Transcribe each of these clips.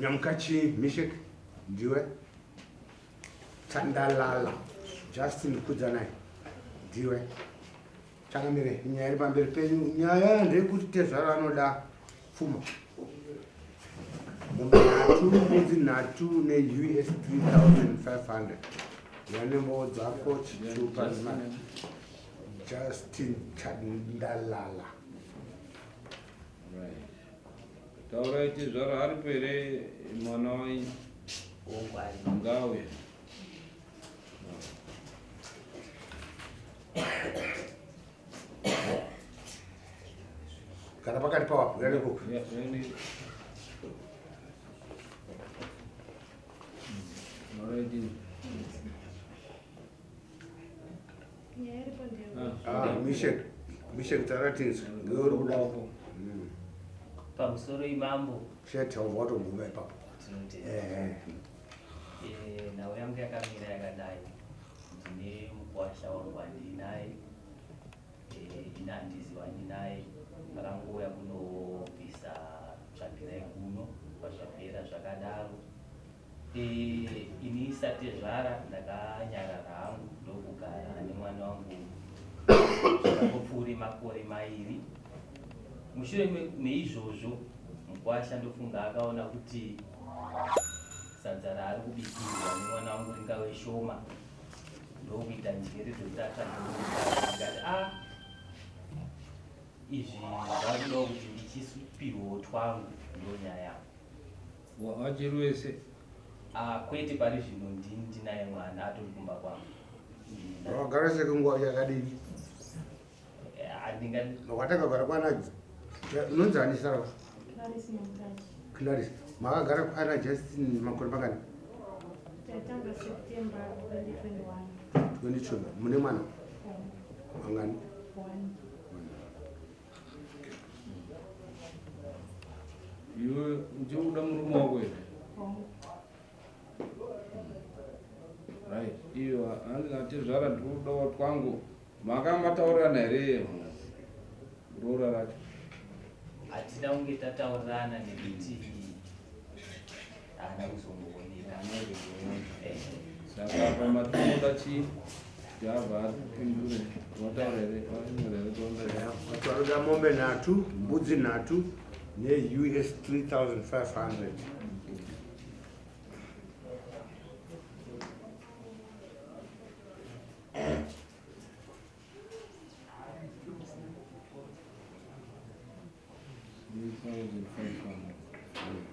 Nyamukachi Mishek ndiwe. Tandalala Justin Kudzanai ndiwe. Changamire, nyaya iri pamberi penyu, nyaya ndeyekuti tezvara anoda pfuma. Mombe nhatu, mbudzi nhatu neUS 3500 yanembowo dzako chitupa Justin Chandalala. Right. Taurai tezvara aripo here mwana wenyu? Ngauye. Kana pakati pawapo, yane kuku. Ah, Mishek, Mishek Taratins, ndiwe uri kuda. Pamusoro imambo. Chete wabva watoguma ipapo. Tinotenda. Eh. Eh, nhau yangu yakamira yakadai. Ndine mukwasha wangu wandinaye. Eh, ini handiziwani naye. Akangouya kunobvisa tsvagirai kuno kwazvapera zvakadaro. Eh, ini satezvara ndakanyarara hangu ndokugara nemwana wangu zvakangopfuure makore mairi. Mushure meizvozvo mukwasha ndofunga akaona kuti sadza raari kubikirwa nemwana wangu ringave shoma ndokuita njere dzekuti atsvage mukadzi. Ndikati a ah, izvi zvakudawo kuti ndichisupirwawo twangu ndonyaya yangu. Wachiri wese? Ah, kwete pari zvino ndini ndinaye mwana atori kumba kwangu. Wakagara sekunguva yakadini? Wakatanga kugara kwana unonzi ani zita rako? Clarice Nyamukachi. Clarice. Makagara kwana Justin makore mangani? Tatanga September 2021. 2021. Mune mwana? Mangani? One. Iwe uchikuda murume wako here? Right. Iyo hanzi natezvara ndikudawo twangu. Makamataurirana here roora racho? Hatina kunge tataurirana nekuti haana kuzombooneka. Eh. Saka apa matinoda chii? Kuti abva atipindure. Wataura here? Wanyora here kuronda here? Vatoda mombe nhatu, mbudzi nhatu neUS 3500.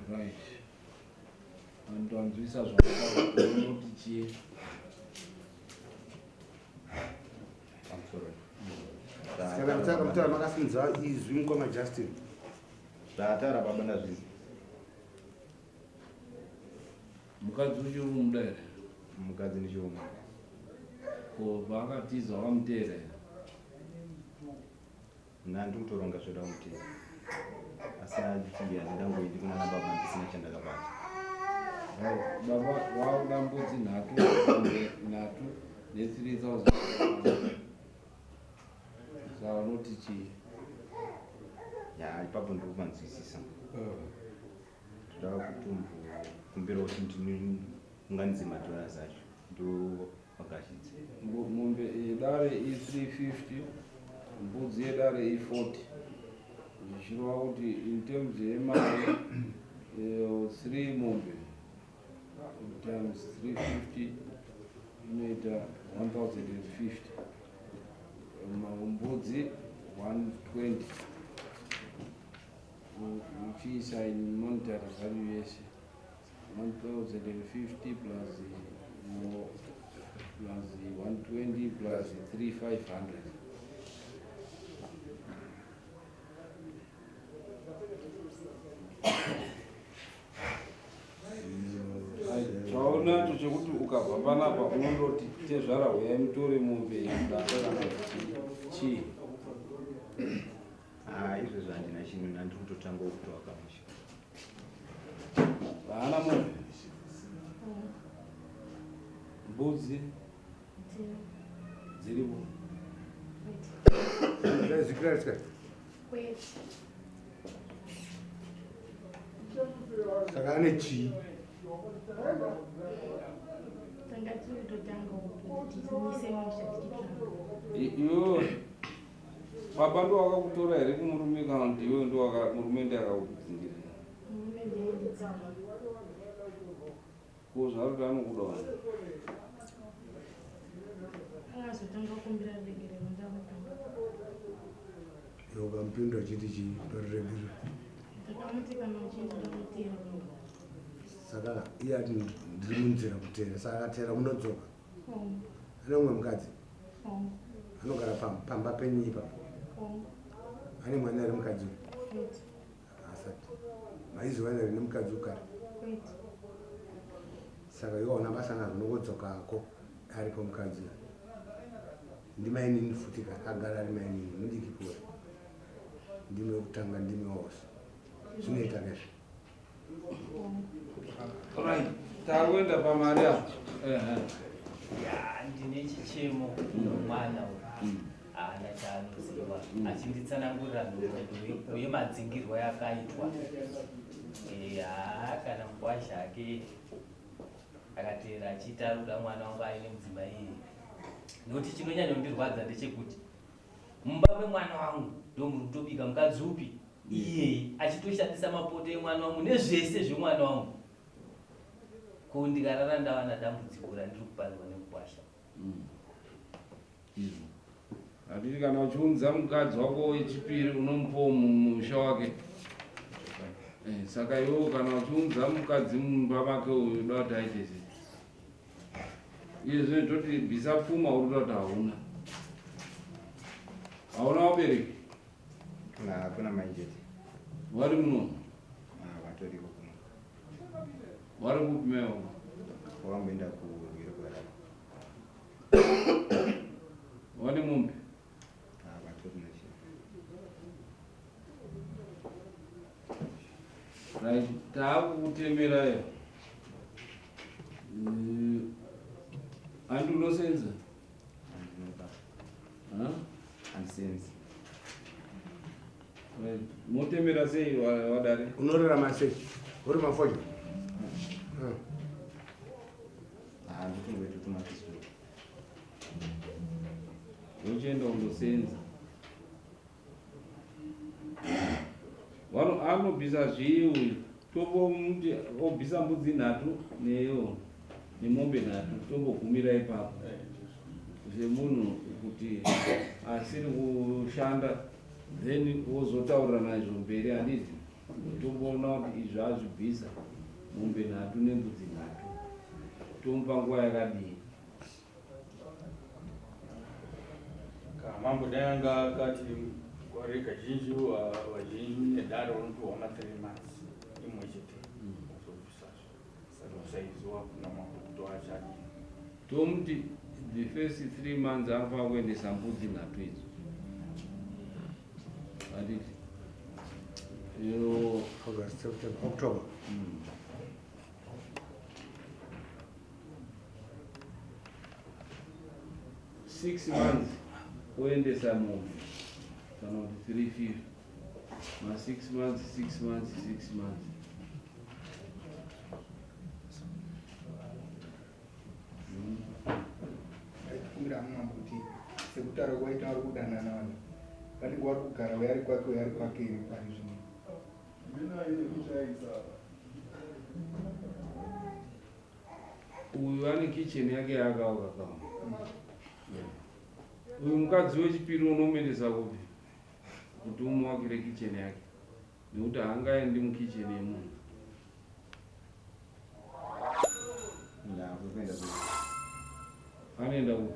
Right. Vantu vanzwisa zvaunoti chii? Saka mutaka mutaka makasimudza izwi mukoma Justin. Zvaataura baba ndazvinzwa. Mukadzi uchiri kumuda here? Mukadzi ndichiri kumuda. Ko paakatiza wakamuteera here? Mna ndiri kutoronga zvoda kumuteera. Asi anditi handingangoendi kuna baba ndisina chandakabata. Right. Baba wakuda mbudzi nhatu, mombe nhatu ne 3500. Saka unoti chii? Ya ipapo ndiri kupanzwisisa. Ndoda kutombokumbira kuti ndiniunganidze madollars acho ndovagashidze. Mombe yedare i350, mbudzi yedare i40. Zvichireva kuti in terms yemari 3 mombe times 350 inoita 1050. Mbudzi 120. Uchiisa in monetary value yese 1050 plus plus 120 plus 3500. Chaunacho chekuti ukabva panapa unondoti tezvara huyai mutore mombe yekudaka kana kuti chii? Ah, izvezvi handina chinhu ndandiri kutotanga kutoaka musha. Haana mombe? Mbudzi dziripo. Zvikira Kwete. Saka ane chii? Tanga tiri kutotanga kuti timise musha tichitsvaga. Iwewe baba ndo wakakutora here kumurume kana kuti iwewe ndo murume ndiye akakudzingirira? Murume ndiye aindidzinga. Ko zvaari kuti anokuda wani? Akazotanga kukumbira ruregerero ndamupinda. Iwe ukamupindura uchiti chii paruregerero? Ndakamuti kana uchinzi ndomuteera kumba. Saka iye ati ndiri munzira kuteera, saka akateera munodzoka. Hongu. Ane umwe mukadzi? Hongu. Anogara pamba penyu ipapo? Hongu. Ane mwana here mukadzi uyu? Kwete. Asati. Maizivana here nemukadzi uyu kare? Kwete. Saka iwe hauna basa nazvo unongodzoka hako aripo mukadzi uyu. Ndimainini futi ka agara ari mainini mudiki kuwe. Ndimi wekutanga ndimi wose. Zvinoita kezvo. Right, takuenda pamari apa. Ehe. Ya, ndine chichemo nomwana uyu haana chaanoziva achinditsanangurira nhoroondo yemadzingirwo yakaitwa. Haa kana mukwasha ake akateera achiita ari kuda mwana wangu aine mudzimai iye. Nokuti chinonyanya kundirwadza ndechekuti mumba memwana wangu ndomuri kutobika mukadzi upi iyeye achitoshandisa mapoto emwana wangu nezvese zvemwana wangu. Ko ndikarara ndawana dambudziko randiri kuparirwa nemukwasha. Izvo hatiti kana uchiunza mukadzi wako wechipiri unomupawo mumusha wake. Saka iwewe kana uchiunza mukadzi mumba make uyu unoda kuti aite sei? Iye zvino toti bvisa pfuma uri kuda kuti hauna. Hauna vabereki? Hakuna mai chete. Vari muno? Vatoriko kuno. Vari kupi mai vako? Vakamboenda kurwiro kwarara. Vane mombe? Vatorina chii. Right, taakukutemerayo. Handi unosenza? Handisenzi. Right. Motemera sei wadare? Unorarama sei? Uri mafoja? Handitongoiti tumapiswa. Uchienda kundosenza. Vano anobvisa zvii uyu? Tombomuti obvisa mbudzi nhatu neyo nemombe nhatu tombogumira ipapo. Zvemunhu kuti asiri kushanda then wozotaurirana izvo mberi handiti? Tomboona kuti izvi azvibvisa mombe nhatu nembudzi nhatu. Tomupa nguva yakadii? Mambo dai anga akati gore kazhinji vazhinji nedare unopiwa ma 3 months imwe chete kuzobvisa saka usaiziwa kuna mambo kuti achadii. Tomuti the first 3 months anofanira kuendesa mbudzi nhatu idzo. Handiti? Yo August, September, October. 6 months oendesa mombe kana kuti 350 ma 6 months, 6 months, 6 months. Ndaikumbira mambo kuti sekutaura kwaita vari kudanana vanhu vanenge vari kugara uyo ari kwake uyo ari kwake here pari zvino. Uyu ane kitchen yake yaakavaka kama. Uyu mukadzi wechipiri unomuendesa kupi kuti umuwakire kitchen yake? Nekuti haangaendi mukitchen yemunhu. Ndakuenda kupi? Anoenda kupi?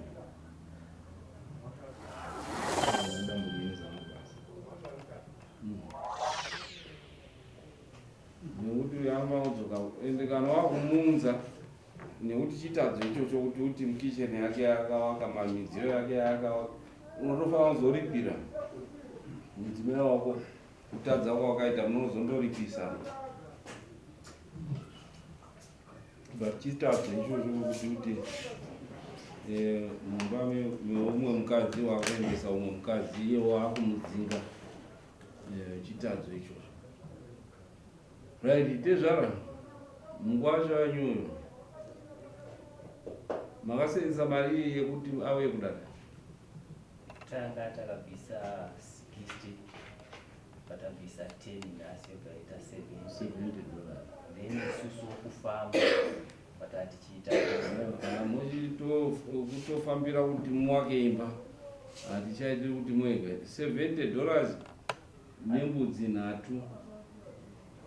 Nekuti uyu anofanira kudzoka ende kana wakumuunza nekuti chitadzo ichocho kuti uti mukitchen yake yakawaka mamidziyo yake yakawaka unotofanira kuzoripira mudzimai wako kutadza kwawakaita munozondoripisana. But chitadzo ichocho kuti uti mumba meumwe mukadzi wakuendesa umwe mukadzi iye waakumudzinga chitadzo ichocho. Right, tezvara. Mukwasha wenyu uyu makasenzesa mari iyi yekuti auye kudare? Tanga takabvisa 60 patabvisa 10 nhasi yobva yaita 70. $70. Then isusu kufamba patatichiita Kana muchitofambira kuti muwake imba, hatichaiti kuti muweke $70 nembudzi nhatu.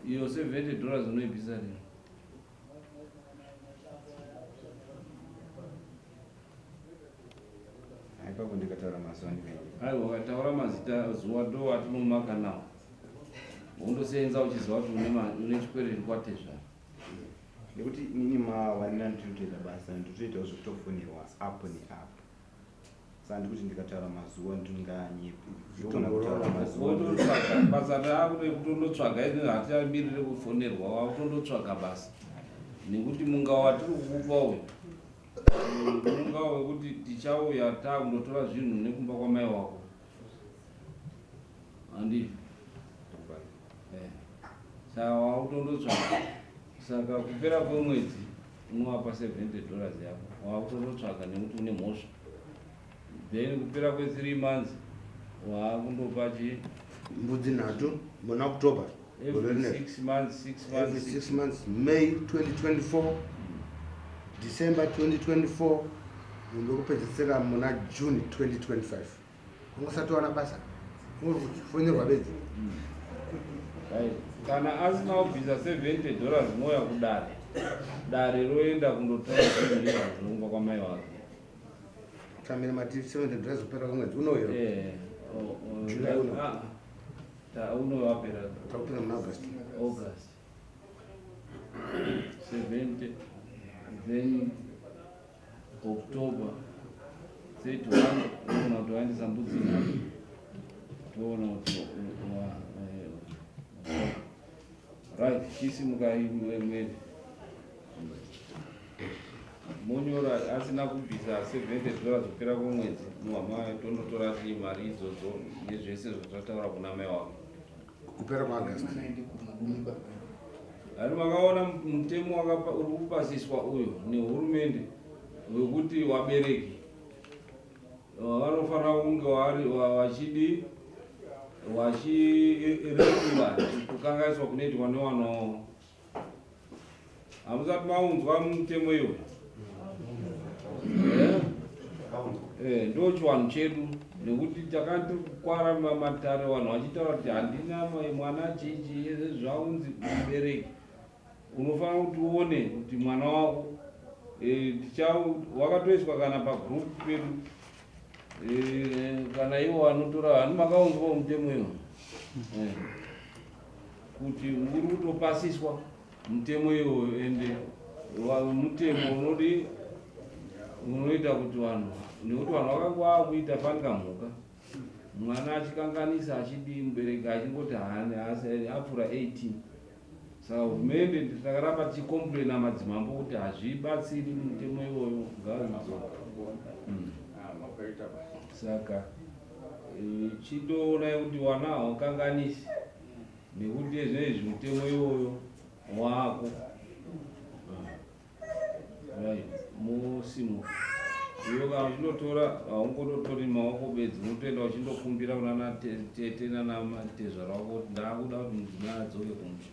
Iyo $70 unoibvisa rini? Ipapo ndikataura mazuva ndikaita. Aiwa, ukataura mazita zuva ndo atinomaka nawo. Wondosenza uchiziva kuti une chikwereti kwatezvara. Nekuti inini mawanira ndinotoita basa, ndinotoitawo zvekutofonerwa apo neapo. Saka ndikuti ndikataura mazuva ndinganyepi. Ndogona kutaura mazuva. Wototsvaga basa raakude kutondotsvaga izvi, hatichamirire kufonerwa, wakutondotsvaga basa. Nekuti munga watiri kukupa uyu munga wekuti tichauya taakundotora zvinhu nekumba kwamai wako, handizvo? Saka wakutondotsvaga, saka kupera kwemwedzi unovapa $70 yako, wakutondotsvaga nekuti une mhosva. Then kupera kwe3 months waakundopa chi Mbudzi nhatu muna October gore every rineri. 6 months, 6 Every months, 6 months, May 2024, December 2024, mombe yekupedzisira muna June 2025. Ungosati wana basa, uri kufonerwa bedzi. Right. Kana asina kubvisa $70 mouya kudare, dare roenda kundotora zvinhu izvo zvinongwa kwamai wake. Tamira mati $70 kupera kwemwedzi unoyo. July uno. Uno wapera. Takupinda muna August. August 70, then October 31 toona kuti waendesa mbudzi nhatu, toona kuti right. Chisimukai mwene monyora asina kubvisa $70 kupera kwemwedzi, muhama tondotora ti mari idzodzo nezvese zvatataura kuna mai wake. Kupera kwaAugust. Mwana aende kumurume baba. Hari makaona mutemo uri kupasiswa uyo nehurumende wekuti vabereki vanofanira kunge vachidi vachiregura kukanganiswa kunoitwa nevana wavo. Hamusati maunzwa mutemo iwo? Eh? Ndo chivanhu chedu, nekuti takati kukwara matare vanhu vachitaura kuti handina mwana chichi zvaunzi mubereki unofanira kuti uone kuti mwana wako wakatoiswa kana pagroup pedu, kana ivo vanotora hani makaunzwawo mutemo iwo, kuti uri kutopasiswa mutemo iwoyo, ende mutemo unodi unoita kuti vanhu, nekuti vanhu vakanga vakuita fanika mhuka, mwana achikanganisa achidii, mubereki achingoti haani asi apfuura 18. Saka hurumende takaramba tichikomplaina madzimambo kuti hazvibatsiri mutemo iwoyo, ngaudzoka. Makaita basa. Saka chitoonai kuti wana haukanganisi, nekuti zvinezvi mutemo iwoyo wako. Right, musimuka iwe kana uchindotora, haungototori maoko bedzi, unotoenda uchindokumbira kunana tete nana tezvara wako kuti ndaakuda kuti mudzimai adzoke kumusha.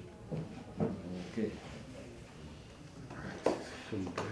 Okay. Simuka.